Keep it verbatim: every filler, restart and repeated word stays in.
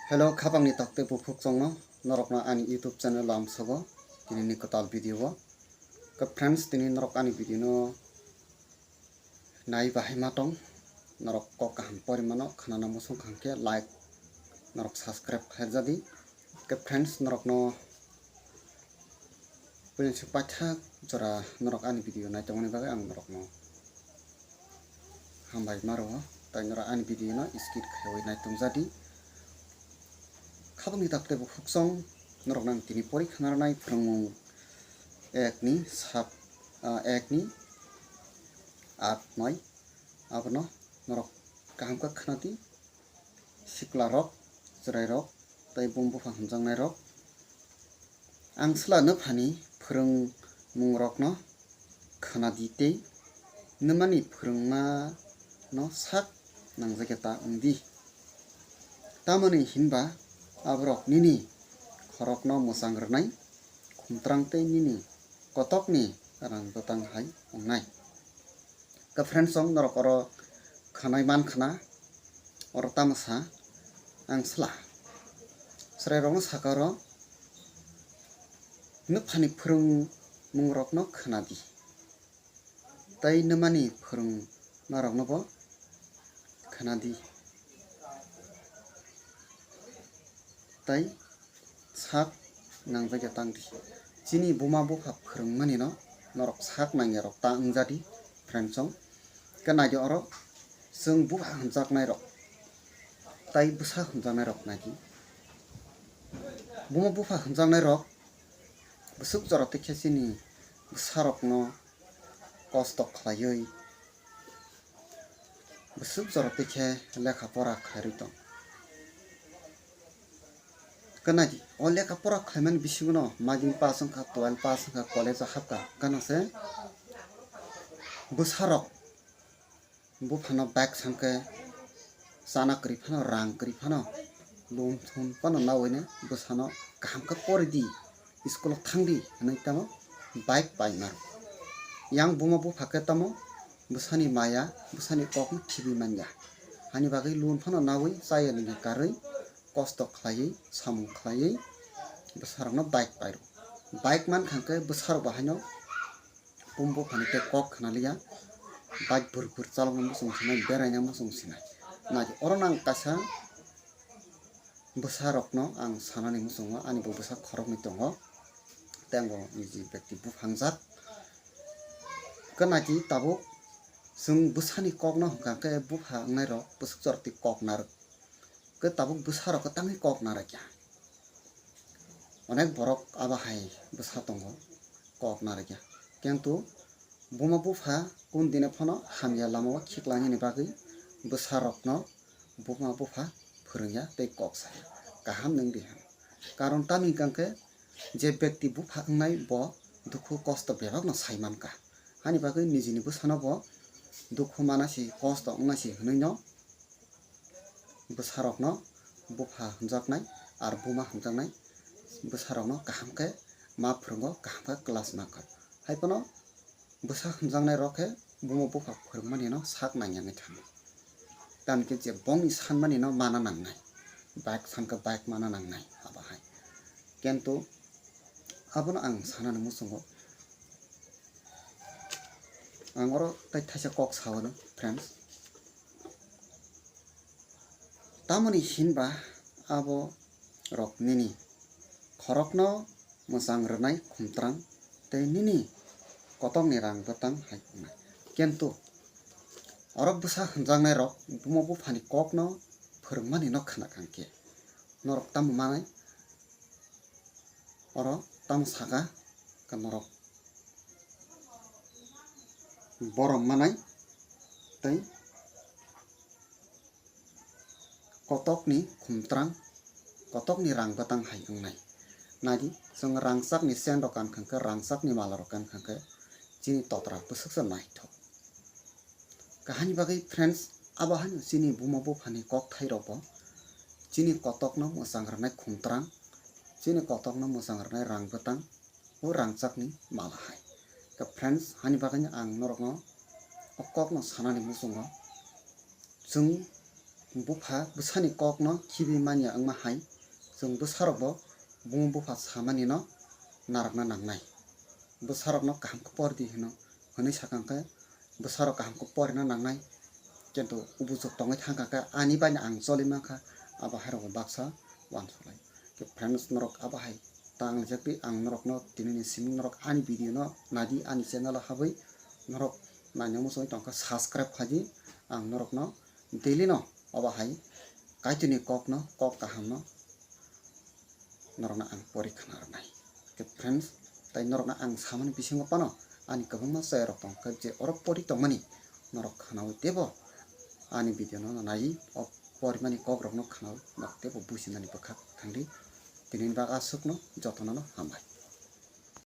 Hello, khapangni tokte buphuk chongno norokno ani YouTube channel o amsogo tinini kwtal video o. Ka friends, tini norok ani video no nai bahai ma tong, norok kok kaham porimano khnana muchung kha hwnkhe like, norok subscribe khairjadi. Ka friends, norokno puila suk paithak jora norok ani video nai tongmani bagwi ang norokno hambai ma rwo, tai norok ani video no skip khaiwi nai tong jadi. Khabangni tokte buphuk chong norokno ang tini porikha narwknai phwrwngmung ek ni sap, ah, ek ni aat noi. Abono norok kaham khe khwnadi, sikla rok, chwrai rok, tei bum bupha hwnjaknai rok. Ang swla nwphani phwrwngmungrokno khwnadi tei nwmani phwrwngmano sak nangjakya ta wngdi. Tamoni hinba aborok nini khorokno mwchang rwnai, khumtrang tei nini kotokni rang bwtang hai wngnai. Ka friends song norok oro khanai man khna, oro tamo sa ang sla. Chwrairokno saka oro nwphani phwrwngmungrokno khnadi. Tei nwmani phwrwngmarokno bo khnadi. Tei sak nangjak ya tang di. Chini buma bupha phwrwngmani no norok sak nang ya rok ta wng jadi, friends song. Khe nai di oro chwng bupha hwnjaknai rok tei bwsa hwnjaknai rok nai di. Buma bupha hwnjaknai rok bwswk jora tei khe chini bwsa rokno kosto khlaiwi bwswk jora tei khe lekha pora khlai rwi tong. Khe nai di, o lekha pora khlaimani bisingo no maidin pass wngkha, twelve pass wngkha, college o hapkha, gana se bwsa rok buphano bike sankhe chana kwrwi phano, rang kwrwi phano, loan thun phano nawi ne bwsano kaham khe pori di, school o thang di hwnwi tamo bike pai maro. Yang buma bupha khe tamo bwsani maya, bwsani kokno khibi manya. Hani bagwi loan phano nawi chaya nini karwi kosto khlaiwi, samung khlaiwi bwsarokno bike pairo. Bike mankha khe bwsarok bo haino bum buphani tei kok khna liya, bike bhur bhur chalokna muchung sinai, beraina muchung sinai. Nai oro nang kaisa bwsa rokno ang sanani muchungo, ani bo bwsa khoroknwi tongo, tei ang bo niji bekti buphangjak. Khe nai di tabuk chwng bwsani kokno hwnkha khe bupha wngnai rok bwswk jora twi kok narwk. Khe tabuk bwsa rok kwtangwi kok narwkya. Onek borok abo hai bwsa tongo, kok narwkya. Kintu buma bupha kun dine phano hamya lamao khiklainani bagwi bwsa rokno buma bupha phwrwngya tei kok saya, kaham nwng di hwn. Karon tamni hwnkha khe je bekti bupha wngnai bo dukhu kosto bebakno sai mankha. Hani bagwi nijini bwsano bo dukhu mana si, kosto wngna si hwnwi no bwsarokno bupha hwnjaknai ar buma hwnjaknai bwsarokno kaham khe ma phwrwngo, kaham khe class ma kha. Hai phano bwsa hwnjaknai rok khe buma bupha phwrwngmani no sak nang yangwi thango. Tamni khe je bongni sanmani no mana nangnai, bike sankhe bike mana nangnai abo hai. Kintu abono ang sanani muchungo, ang oro tei thaisa kok sao no, friends. Tamoni hinba abo rok nini khorokno mwchang rwnai khumtrang tei nini kotokni rang bwtang hai wngnai. Kintu oro bwsa hwnjaknai rok buma buphani kokno phwrwngmani no khna kha khe norok tamo manai? Oro tamo saka khe norok borom manai tei kotokni khumtrang, kotokni rang bwtang hai wngnai. Nai di, chwng rangchakni chain rok kankha khe, rangchakni mala rok kankha khe, chini totra bwswksa naithok. Kahani bagwi, friends, abo haino chini buma buphani kokthairokbo chini kotokno mwchang rwnai khumtrang, chini kotokno mwchang rwnai rang bwtang, o rangchakni mala hai. Khe, friends, hani bagwino ang norokno o kokno sanani muchungo, chwng bupha bwsani kokno khibi manya wngma hai, chwng bwsarokbo buma bupha samanino narwkna nangnai. Bwsarokno kaham khe por di hwno, hwnwi sakha khe bwsarok kaham khe porina nangnai. Kintu ubujok tongwi thangkha khe ani bai ang choli mankha, abo hai rokbo baksa uansuk lai. Khe friends, norok abo hai tanglaijak di, ang norokno tinini simi norok ani video no nadi, ani channel o habwi norok naina muchungwi tongkha, subscribe khaidi. Ang norokno daily no abo hai Kaitorni kokno, kok kahamno norokno ang pori khna rwnai. Khe friends, tai norokno ang samani bisingo phano ani kwbangma chaya rok tong kha, je oro pori tongmani norok khnaui teibo ani video no nai o porimani kok rokno khnaui norok teibo businani bwkha thangdi. Tinini bagwi aswkno jotono no hambai.